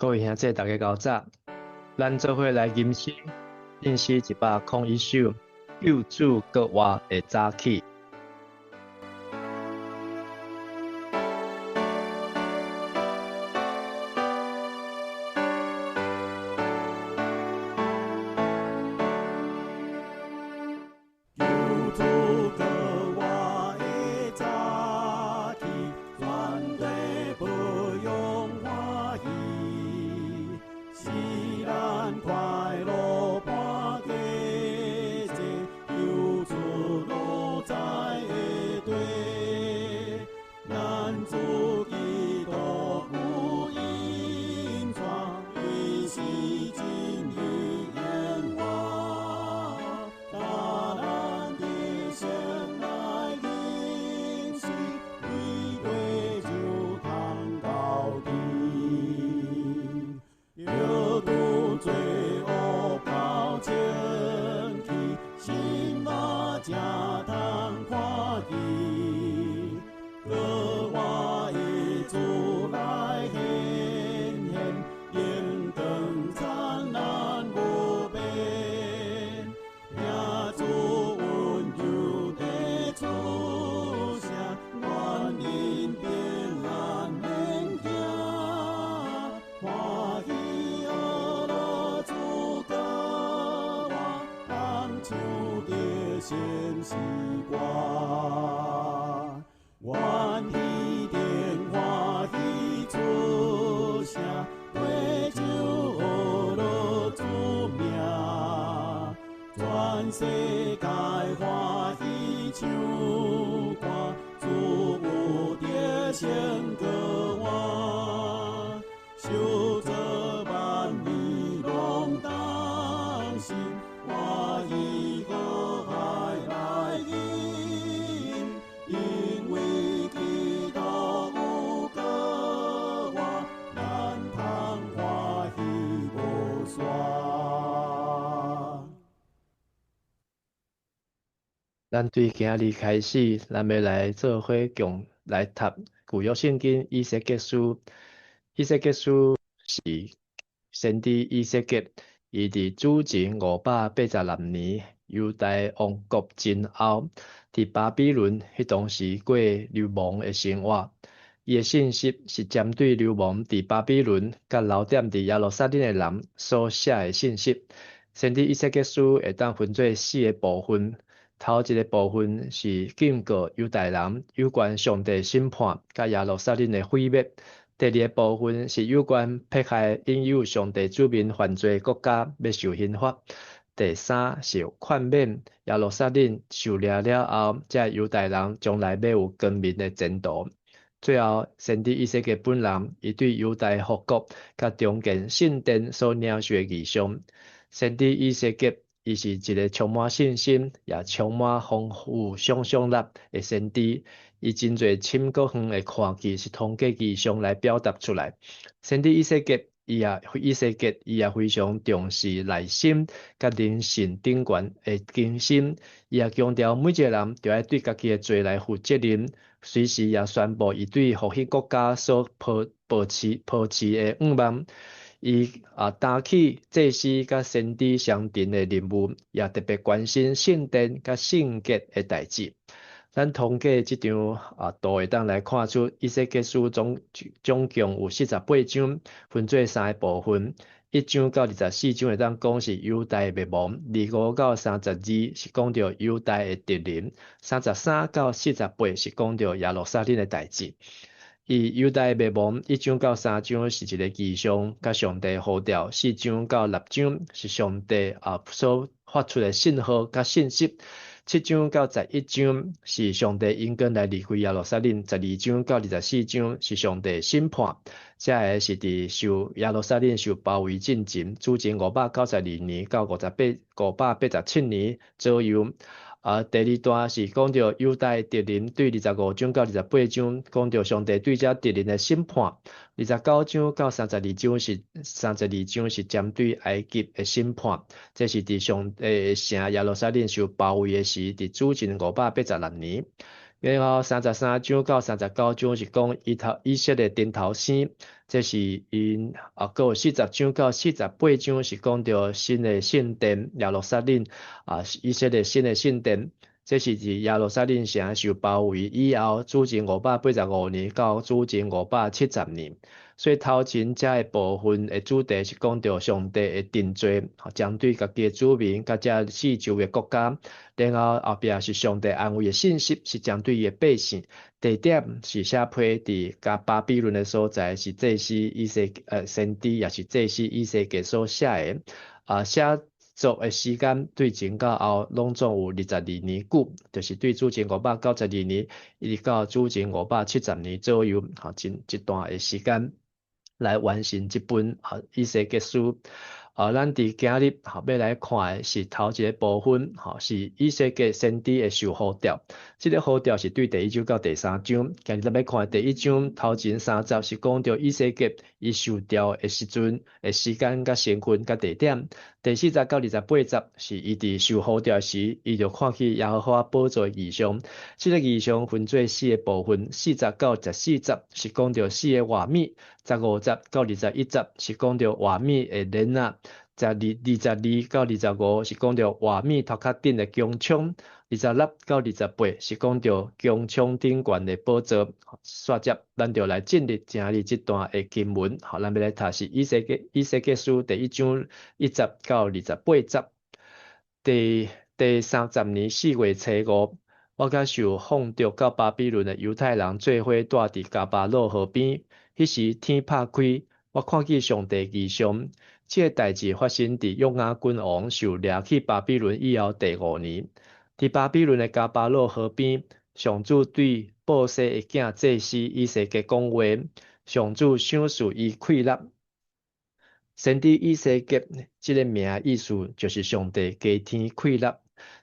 各位兄弟，大家𠢕早，咱做伙來吟詩，聖詩101首，救主閣活的早起。救主閣活的早起，全地保養歡喜，使咱快樂伴家齊，求出奴才的地，咱主基督有引帶，伊是真理永活，教咱佇聖內認識，為過就通到天。若拄罪惡到清去，心嘛才通看見。閣活的主來顯現，榮光燦爛無邊。耶主溫柔的出聲，願恁平安免驚。歡喜學樂主閣活，通唱得勝詩歌。願彼頂歡喜出聲，對唱學樂主名。全世界歡喜唱歌，主有得勝閣活，受造萬年攏同心，歡喜和諧來迎，因為基督有閣活，咱通歡喜無煞。咱對今日開始，咱欲來做伙共來讀舊約聖經以西結書。以西結書是先知以西結，伊佇主前586年，猶大王國前後，佇巴比倫彼當時過流亡的生活。伊的信息是針對流亡佇巴比倫佮留踮佇耶路撒冷的人所寫的信息。先知以西結書會當分做四个部分。頭一个部分是警告猶大人有關上帝審判佮耶路撒冷的毀滅。第二个部分是有關迫害引誘上帝子民犯罪的國家欲受刑罰。第三是勸勉耶路撒冷受掠了後，這猶大人將來欲有光明的前途。最後，先知以西結本人，伊對猶大復國佮重建聖殿所領受的異象。先知以西結，伊是一个充滿信心，也充滿豐富想像力的先知。伊真濟深閣遠的看見，是通過異象來表達出來。先知以西結，伊也非常重視內心佮靈性頂懸的更新。伊也強調每一个人著愛對家己的罪來負責任，隨時也宣布伊對復興國家所抱抱持抱持的願望。伊啊擔起祭司佮先知相仝的任務，也特別關心聖殿佮聖潔的代誌。咱通過這張啊圖會當來看出，以西結書總共有48章，分做三個部分。1章到24章會當講是猶大滅亡，25到32是講著猶大的敵人，33到48是講著耶路撒冷的代誌。伊猶大滅亡1章到3章是一个異象，佮上帝呼召；4章到6章是上帝啊所發出的信號佮信息；7章到11章是上帝應允來離開耶路撒冷；12章到24章是上帝審判。這个是佇受耶路撒冷受包圍進前，主前592年到587年左右。啊，第二段是講著猶大敵人，對25章到28章講著上帝對這敵人的審判。29到32章是針對埃及的審判。這是佇上帝的城耶路撒冷受包圍的時，佇主前586年。然後33章到39章是講以頭以色列頂頭生，這是𪜶啊，閣有40章到48章是講著新的聖殿耶路撒冷啊，以色列新的聖殿，這是佇耶路撒冷城受包圍以後，主前585年到主前570年。所以頭前這个部分的主題是講著上帝的定罪，針對家己的子民佮這四周的國家。然後後壁是上帝安慰的信息，是針對伊的百姓。地點是寫批佇共巴比倫的所在，是祭司以西先知，也是祭司以西結所寫的。啊，寫作的時間對前到後攏總有22年久，就是對主前592年，一直到主前570年左右，吼，真一段的時間來完成這本啊以西結書。啊，咱佇今日吼欲來看的是頭一个部分，吼，是以西結先知的受呼召。這个呼召是對第一章到第三章。今日咱欲看第一章頭前三節是講著以西結伊受召的時陣的時間佮身份佮地點。第4節到28節是伊佇受呼召時，伊就看見耶和華寶座的異象。這个異象分做四个部分，4節到14節是講著四个活物，15節到21節是講著活物的鏈仔，22到25是講著活物頭殼頂的穹蒼，26到28是講著穹蒼頂懸的寶座。煞接，咱就來進入今日這段的經文。好，咱欲來讀是以西結書第一章1節到28節。第30年4月初五，我佮受放逐到巴比倫的猶太人做伙蹛佇迦巴魯河邊。彼時天拍開，我看見上帝異象。這个代誌發生佇約雅斤王受掠去巴比倫以後第五年，佇巴比倫的迦巴魯河邊，上主對布西的囝祭司以西結講話，上主賞賜伊氣力。先知以西結這个名意思就是上帝加添氣力。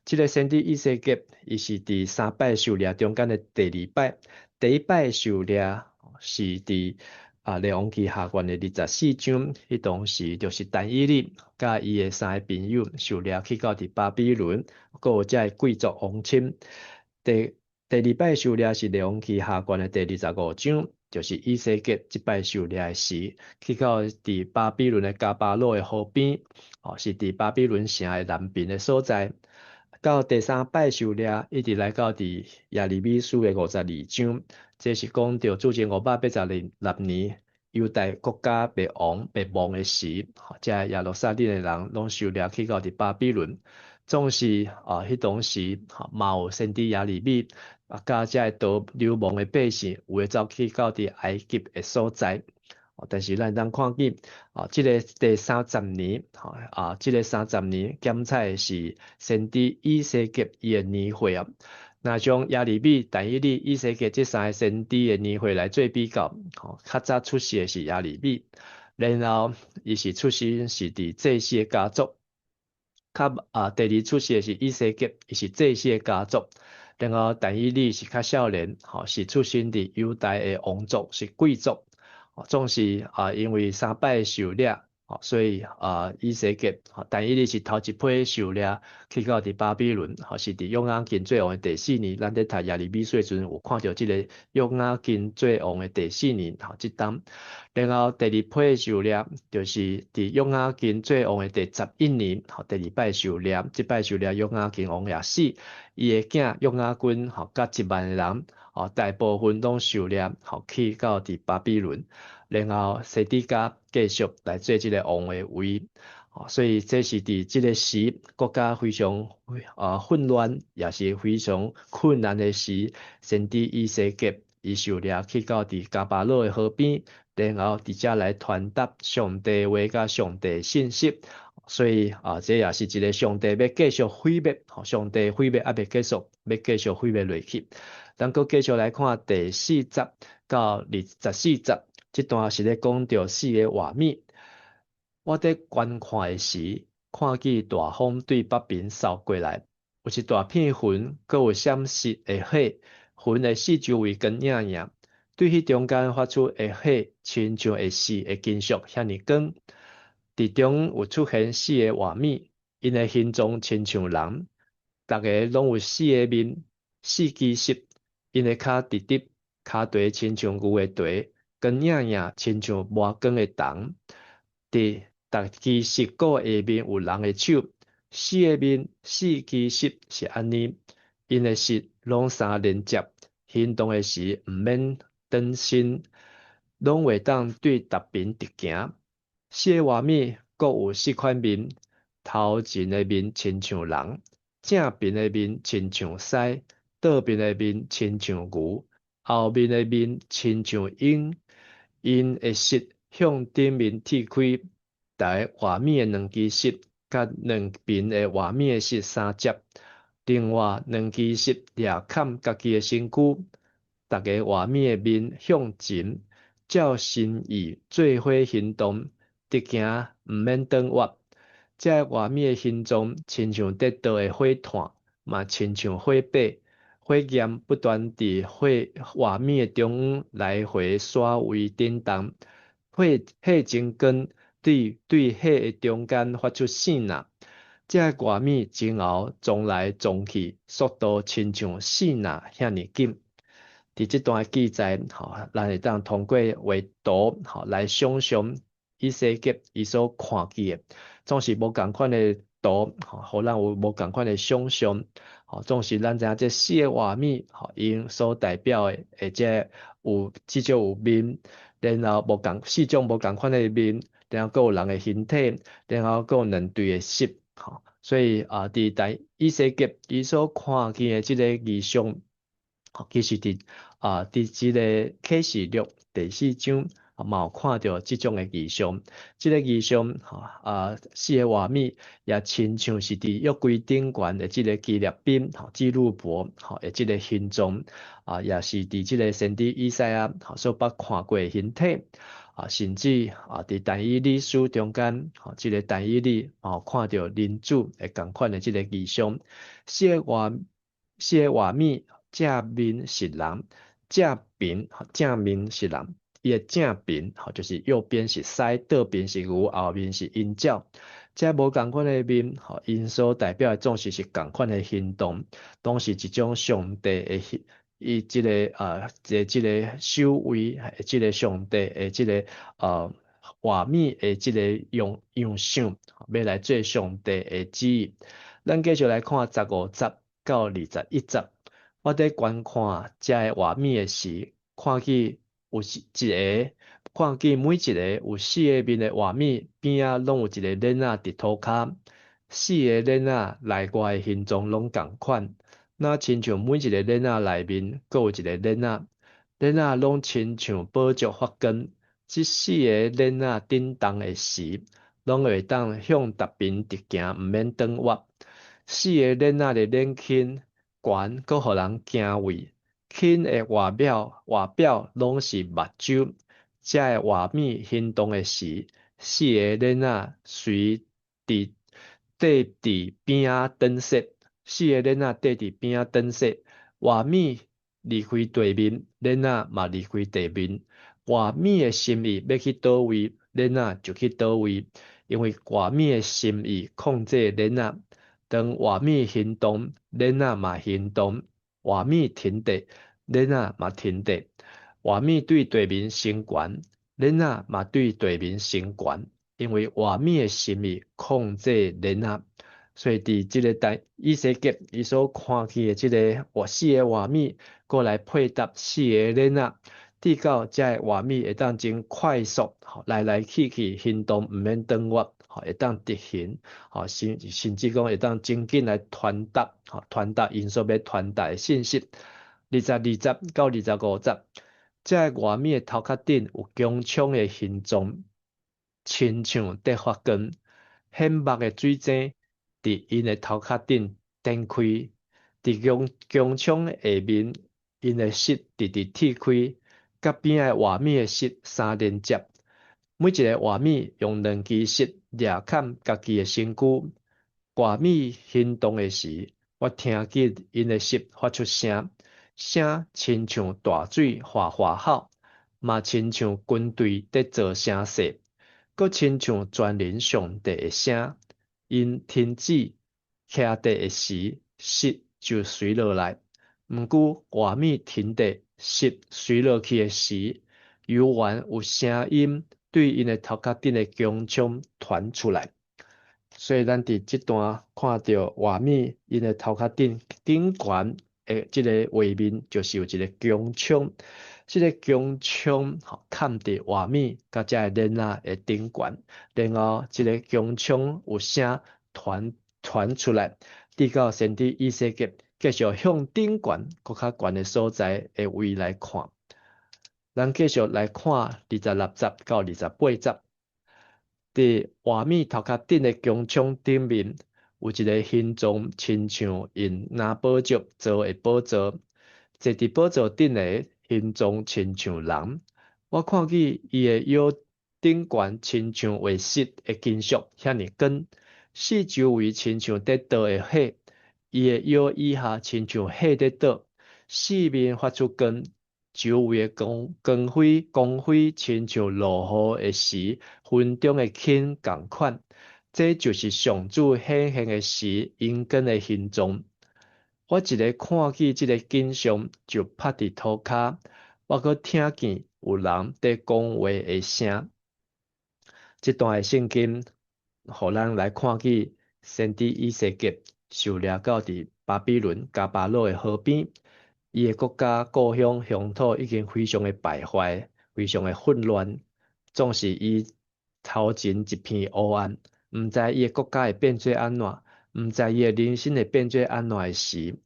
這个先知以西結，伊是佇三擺受掠中間的第二擺，第一擺受掠是佇啊，列王紀下卷的24章，彼當時就是但以理佮伊的三个朋友受掠去到佇巴比倫，閣有遮个貴族王親。第二擺受掠是列王紀下卷的第25章，就是以西結這擺受掠的時，去到佇巴比倫的迦巴魯的河邊，哦，是佇巴比倫城的南邊的所在。到第三擺受掠，一直來到佇耶利米書的52章，這是講著主前586年，猶大國家滅亡滅亡的時，遮耶路撒冷的人攏受掠去到佇巴比倫。總是啊，彼當時嘛有先知耶利米啊，佮遮个逃流亡的百姓，有的走去到佇埃及的所在。但是咱會當看見啊，這个第三十年，啊，這个三十年檢採的是先知以西結伊的年歲啊。若將耶利米、但以理、以西結這三个先知的年歲來做比較，吼，較早出世的是耶利米，然後伊是出身是佇祭司的家族，較啊第二出世的是以西結，伊是祭司的家族，然後但以理是較少年，吼，是出身佇猶大的王族，是貴族。總是啊，因為三擺受掠，所以啊，以西結，但以理是頭一批受掠去到佇巴比倫，是佇約雅斤做王的第四年。咱佇讀耶利米書的時陣，有看著這个約雅斤做王的第四年，吼，這冬。然後第二批受掠，就是佇約雅斤做王的第11年，吼，第二擺受掠，這擺受掠約雅斤王也死，伊的囝約雅斤，吼，佮1萬個人，哦，大部分攏受掠，吼，去到佇巴比倫，然後西底家繼續來做這个王的位，所以這是佇這个時國家非常啊混亂，也是非常困難的時，先知以西結伊受掠去到佇迦巴魯的河邊，然後佇遮來傳達上帝話佮上帝信息。所以啊，這也是一个上帝欲繼續毀滅，上帝毀滅猶未結束，欲繼續毀滅落去。咱閣繼續來看第4節到24節，這段是咧講著四个活物。我佇觀看的時，看見大風對北邊掃過來，有一大片雲，閣有閃爍的火，雲的四周圍光映映，對彼中間發出的火，親像會熾的金屬遐爾光。佇中有出現四个活物，𪜶的形狀親像人，逐个攏有四个面、四支翼， 𪜶的跤直直，跤蹄親像牛的蹄，光影影親像磨光的銅。佇逐支肋骨下面有人的手，四个面四支翼是按呢，𪜶的翼攏相連接，行動的時毋免轉身，攏會當對逐爿直行。四个活物各有四款面，頭前的面親像人，正爿的面親像獅，倒爿的面親像牛，後面的面親像鷹。𪜶的翼向頂面鐵開，逐个活物的兩支翼佮兩爿的活物的翼相接，另外兩支翼掠崁家己的身軀。逐个活物的面向前，照心意做伙行動，直行毋免轉彎。這个活物的形狀親像佇燒的火炭，嘛親像火把，火焰不斷佇火活物的中央來回徙位振動。火火精光對對火的中間發出爍爁。這个活物前後撞來撞去，速度親像爍爁遐爾緊。佇這段的記載，吼，咱會當通過畫圖，吼，來想像以西結伊所看見的，總是無仝款的圖，吼，予咱有無仝款的想像，吼，總是咱知影這四个活物，吼，𪜶所代表的，或者有至少有面，然後無仝四種無仝款的面，然後閣有人的形體，然後閣有兩對的翼，吼，所以啊，佇但以西結伊所看見的這个異象，其實佇啊，佇這个啟示錄第四章嘛有看著這種的異象。這个異象，吼啊，四个活物也親像是佇約櫃頂懸的這个基列賓，吼，基路伯，吼的這个形狀，啊，也是佇這个先知以賽亞所捌看過的形體，啊，甚至啊，佇但以理書中間，吼，這个但以理嘛有看著人子的仝款的這个異象。四个活物正面是人，正爿正面是人，伊的正爿吼就是右邊是獅，倒爿是牛，後面是鷹鳥。這無仝款的面，吼，𪜶所代表的總是是仝款的行動，攏是一種上帝的伊這个啊，這這个守衛，這个上帝的這个活物的這个樣樣相，欲來做上帝的旨意。咱繼續來看15節到21節。我佇觀看這个活物的時，看見有一个，看見每一个有四个面的活物邊仔攏有一个囡仔佇塗跤，四个囡仔內外的形狀攏仝款，若親像每一个囡仔內面閣有一个囡仔，囡仔攏親像寶石發光。這四个囡仔振動的時，攏會當向逐爿直行，毋免轉彎。四个囡仔的臉輕懸，閣予人驚畏。輕的外表攏是目睭。這个活物行動的時，四个囡仔隨佇綴佇邊仔轉踅。四个囡仔綴佇邊仔轉踅。活物離開地面，囡仔嘛離開地面。活物的心意欲去佗位，囡仔就去佗位，因為活物的心意控制囡仔。當活物行動，囡仔嘛行動；活物停佇，囡仔嘛停佇。活物對地面升懸，囡仔嘛對地面升懸，因為活物的心意控制囡仔。所以佇這個但以西結伊所看見的這个活四个活物，閣來配搭四个囡仔，直到這个活物會當真快速，來來去去行動，毋免轉彎，會當直行，甚至講會當真緊來傳達，傳達𪜶所欲傳達的信息。22節到25節，這个活物的頭殼頂有弓槍的形狀，親像佇發光，顯目的水井佇𪜶的頭殼頂展開，佇弓槍下面，𪜶的翼直直鐵開，佮邊仔活物的翼相連接。每一个活物用兩支翼掠崁家己的身軀。活物行動的時，我聽見𪜶的翼發出聲，聲親像大水嘩嘩吼，嘛親像軍隊佇做聲勢，閣親像全能上帝的聲。𪜶停止徛佇的時，翼就垂落來。毋過外面停地濕垂落去的時，猶原有聲音對𪜶的頭殼頂的穹蒼傳出來。所以咱佇這段看著外面𪜶的頭殼頂頂懸的這个畫面，就是有一個穹蒼，這个穹蒼吼崁佇外面佮遮个簾仔的頂懸，然後這个穹蒼有聲傳傳出來，直到先知以西結繼續向頂懸閣較懸的所在的位來看。咱繼續來看26節到28節，佇外面頭殼頂的穹蒼頂面，有一个形狀親像用藍寶石做的寶座，坐佇寶座頂的形狀親像人。我看見伊的腰頂懸親像月色的金屬，遐爾光，四周圍親像佇燒的火，伊的腰以下親像火佇燒，四面發出光。周圍的光光輝光輝親像落雨的時，雲中的輕仝款。這就是上主顯現的時，榮光的形狀。我一个看見這个景象，就趴佇塗跤。我閣聽見有人佇講話的聲。這段的聖經，予咱來看見先知以西結受掠到佇巴比倫迦巴羅的河邊，伊的國家故鄉鄉土已經非常的敗壞，非常的混亂，總是伊頭前一片烏暗，毋知伊的國家會變做按怎，毋知伊的人生會變做按怎的時，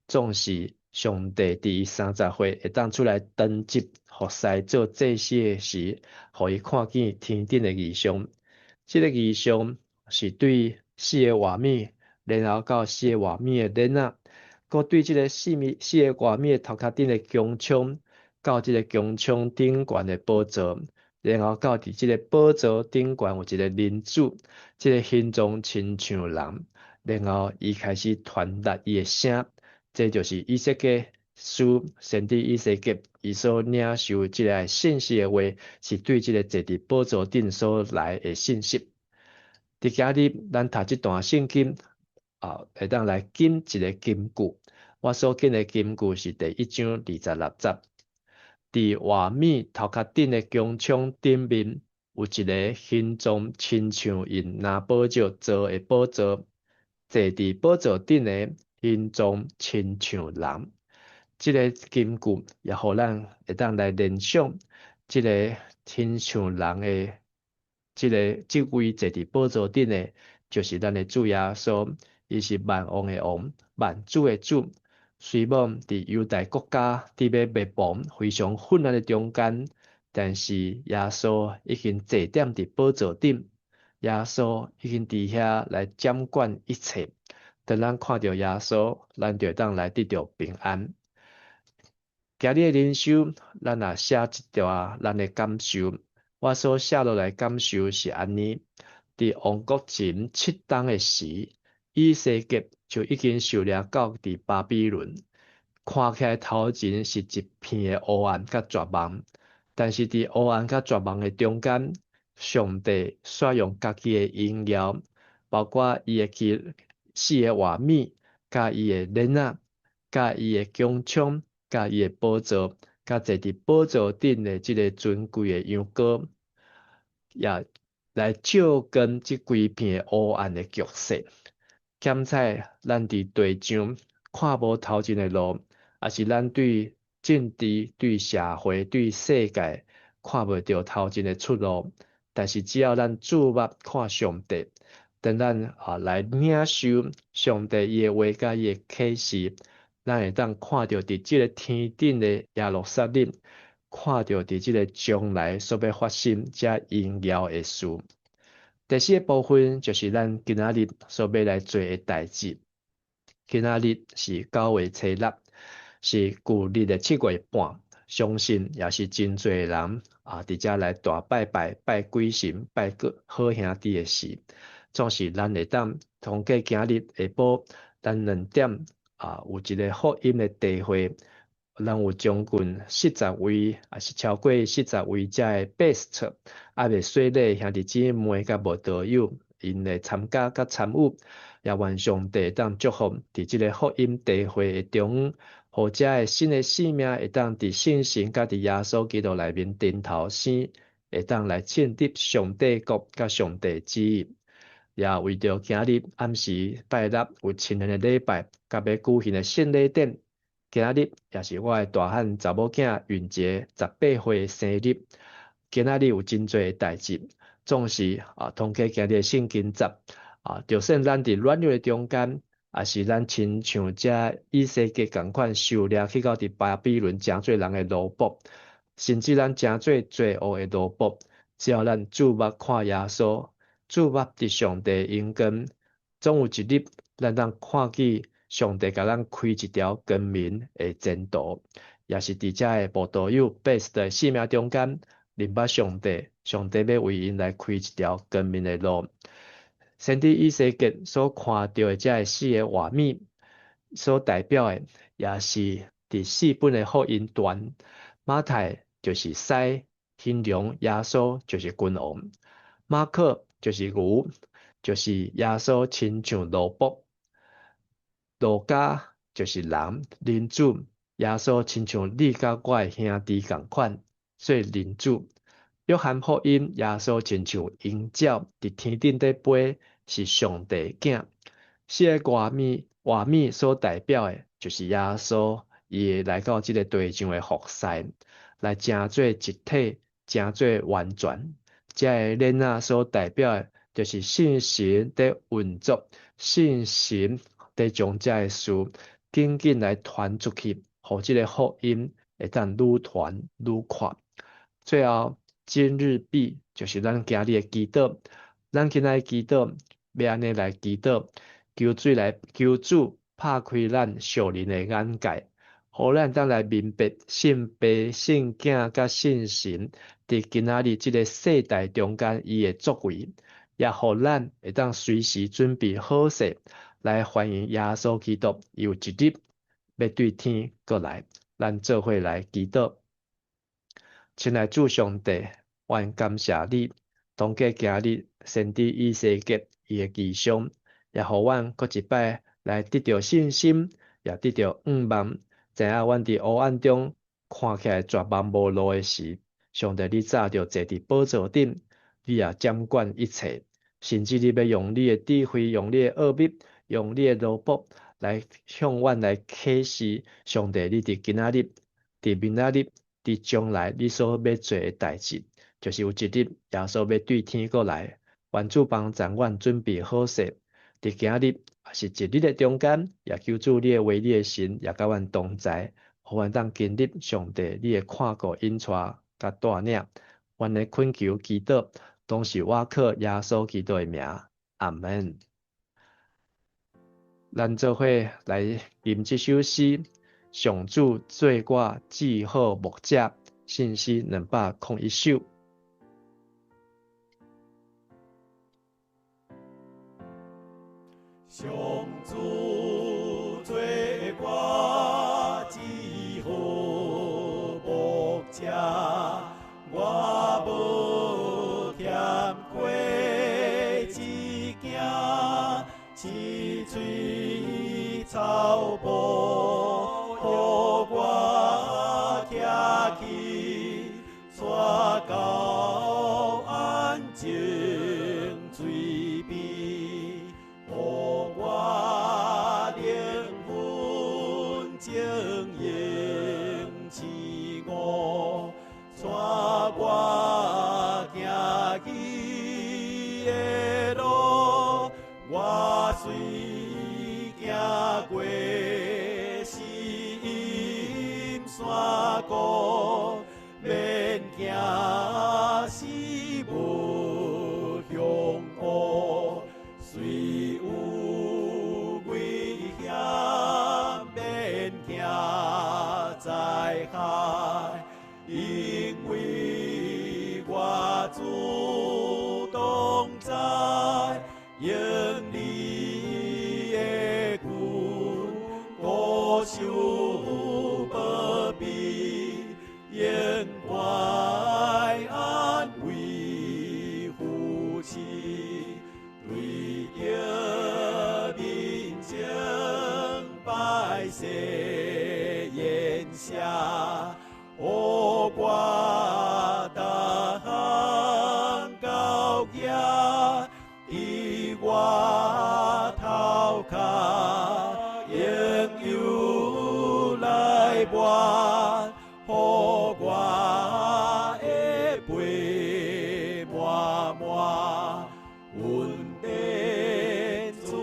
總是上帝佇伊30歲會當出來當值服侍做祭司的時，予伊看見天頂的異象。這個異象是對四个外面，然後到四个外面的簾仔，閣對這个四面四个外面的頭殼頂的穹蒼，到這个穹蒼頂懸的寶座，然後到佇這个寶座頂懸有一个人子，這个形狀親像人，然後伊開始傳達伊的聲，這就是以西結書先知以西結伊所領受這个信息的話，是對這个坐佇寶座頂所來的信息。佇今日，咱讀這段聖經，啊，會當來揀一个金句。我所揀的金句是第一章26節。佇外面頭殼頂的穹蒼頂面，有一个形狀親像用藍寶石做的寶座，坐佇寶座頂的形狀親像人。這个金句也予咱會當來聯想，這个親像人的這个這位坐佇寶座頂的，就是咱的主耶穌，伊是萬王的王，萬主的主。雖罔佇猶大國家佇欲滅亡、非常混亂的中間，但是耶穌已經坐踮佇寶座頂，耶穌已經佇遐來掌管一切。當咱看著耶穌，咱就會當來得著平安。今日的靈修，咱若寫一段咱的感受，我所寫落來感受是按呢：佇王國前7冬的時，以西結就已經受掠到佇巴比倫，看起來頭前是一片的烏暗佮絕望，但是佇烏暗佮絕望的中間，上帝煞用家己的榮耀，包括伊的其四个外面，佮伊的簾仔，佮伊的穹蒼，佮伊的寶座，佮坐佇寶座頂的這个尊貴的羊羔，也來照光這規片烏暗的局勢。檢採咱佇地上看無頭前的路，抑是咱對政治、對社會、對世界看袂著頭前的出路，但是只要咱注目看上帝，當咱啊來領受上帝伊的話佮伊的啟示，咱會當看著佇這个天頂的耶路撒冷，看著佇這个將來所欲發生遮榮耀的事。第四个部分就是咱今仔日所欲來做的代誌。今仔日是9月初6，是舊曆的7月半，相信也是真濟人啊，佇遮來大拜拜、拜鬼神、拜個好兄弟的時，總是咱會當通過今日下晡咱2點啊，有一个福音的聚會，咱有將近四十位，抑是超過四十位遮的 best，猶未洗禮兄弟姊妹佮慕道友，𪜶會參加佮參與，也願上帝當祝福佇這个福音聚會的中，予遮个新的生命會當佇聖神佮佇耶穌基督內面重頭生，會當來進入上帝國佮上帝旨意。也為著今日暗時拜六有青年的禮拜，佮欲舉行的聖禮典，今日也是我的大漢查某囝允傑18歲的生日。今仔日有真濟的代誌，總是啊，通過今日的聖經節啊，就算咱佇軟弱的中間，也是咱親像遮以西結仝款受掠去到佇巴比倫成做人的奴僕，甚至咱成做罪惡的奴僕，只要咱注目看耶穌，注目佇上帝榮光，總有一日，咱通看見上帝共咱開一條光明的前途，也是佇遮个慕道友 Best 的生命中間，認捌上帝，上帝欲為𪜶來開一條光明的路。先知以西結所看著的遮个四个畫面，所代表的，也是佇四本的福音段。馬太就是獅，形容耶穌就是君王；馬可就是牛，就是耶穌親像奴僕；路加就是人，人子，耶穌親像你佮我的兄弟仝款，做人子。約翰福音，耶穌親像鷹鳥佇天頂咧飛，是上帝囝。四个畫面，畫面所代表的，就是耶穌伊會來到這个地上的服侍，來成做一體，成做完全。這个鏈仔所代表的，就是聖神佇運作，聖神佇將這个事緊緊來傳出去，予這个福音會當愈傳愈闊。最後，今日畢就是咱今日的祈禱，咱今仔日祈禱欲按呢來祈禱，求主來求主拍開咱屬靈的眼界，予咱當來明白聖父、聖囝佮聖神佇今仔日這个世代中間伊的作為，也予咱會當隨時準備好勢來歡迎耶穌基督，伊有一日欲對天閣來，咱做伙來祈禱。親愛主上帝，阮感謝你，通過今日先知以西結伊的異象，也予阮閣一擺來得著信心，也得著向望，知影阮佇黑暗中看起來絕望無路的時，上帝你早就坐佇寶座頂，你也掌管一切，甚至你欲用你的智慧，用你的奧秘，用你的奴僕來向阮來啟示，上帝你佇今仔日、佇明仔日、佇將來你所欲做的代誌，就是有一日耶穌欲對天閣來，願主幫助阮準備好勢，佇今日也是一日的中間，也求主你的話、你的神也佮阮同在，予阮當經歷上帝你的看顧、引帶佮帶領。阮的懇求祈禱，攏是倚靠耶穌基督的名，阿門。咱做伙來吟這首詩。上主做我至好牧者，信詩201首。上主做我至好牧者，我無欠缺一件，青翠草埔，予我徛去，帶到安靜水邊，予我靈魂晶瑩起舞，帶我行義的路，我雖行過死蔭山谷，免驚死無凶惡，雖有危險，免驚災害，因為我主同在，用你的棍箍守保庇，用關安慰扶持，對著面前擺設。恩典慈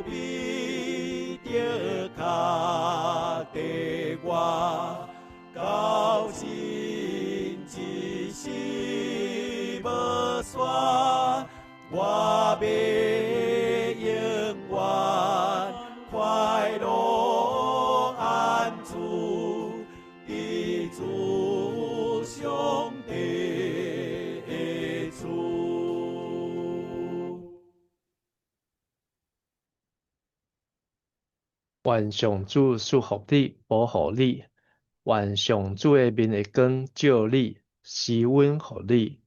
悲著敲綴我，到盡一世無煞，我欲永遠快樂安住佇主上帝的厝。願上主賜福你，保護你；願上主的面會光照你，施恩予你；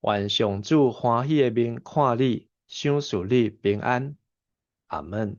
願上主歡喜的面看你，賞賜你平安。阿門。